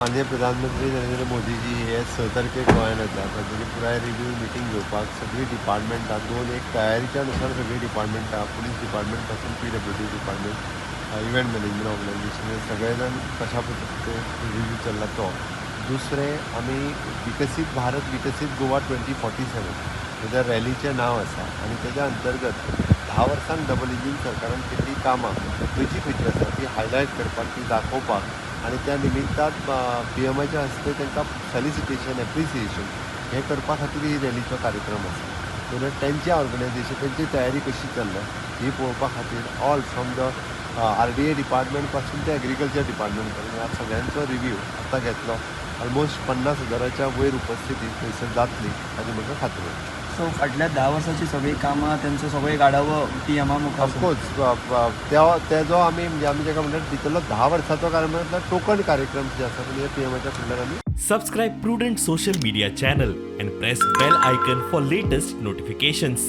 माननीय प्रधानमंत्री नरेंद्र मोदीजी हे 6 तारखेक गोंयांत येतात. ताची पुराय रिव्यू मिटींग घेवपाक सगळीं डिपार्टमेंटां दोन एक तयारीच्या नुसार सगळीं डिपार्टमेंटां, पुलीस डिपार्टमेंट पासून PWD department, event management organisation, हे सगळे जाण कशा पद्दतीन रिव्यू चल्ला तो. दुसरें, आमी विकसीत भारत विकसीत गोवा 2047 तेज्या रॅलीचें नांव आसा आनी तेज्या अंतर्गत 10 वर्सांक डबल इंजीन सरकारान केल्लीं कामां खंयची खंयची आसा ती हायलायट करपाक, ती दाखोवपाक आनी त्या निमित्तान पीएमाच्या हस्ते तांकां फेलिसिटेशन, एप्रिसिएशन हें करपा खातीर ही रॅलीचो कार्यक्रम आसा. म्हणून तेंचें ऑर्गनायझेशन, तेंची तयारी कशी चल्ल्या ही पळोवपा खातीर all from the RDA department पासून ते एग्रीकल्चर डिपार्टमेंट पर्यंत ह्या सगळ्यांचो रिव्यू आतां घेतलो. ऑलमोस्ट 50,000च्या वयर उपस्थिती थंयसर जातली हाजी म्हाका खात्री आसा. सो फाटल्या 10 वर्साची सगळीं कामां, तेंचो सगळो एक आढावो पीएमा मुखार. ऑफकोर्स, तेजो आमी म्हणजे आमी जेका म्हणटात भितरलो 10 वर्साचो कार्यक्रम म्हटल्यार टोकन कार्यक्रम जे आसा, पण हे पीएमाच्या फुडल्यान आमी Subscribe Prudent Social Media channel and press bell icon for latest notifications.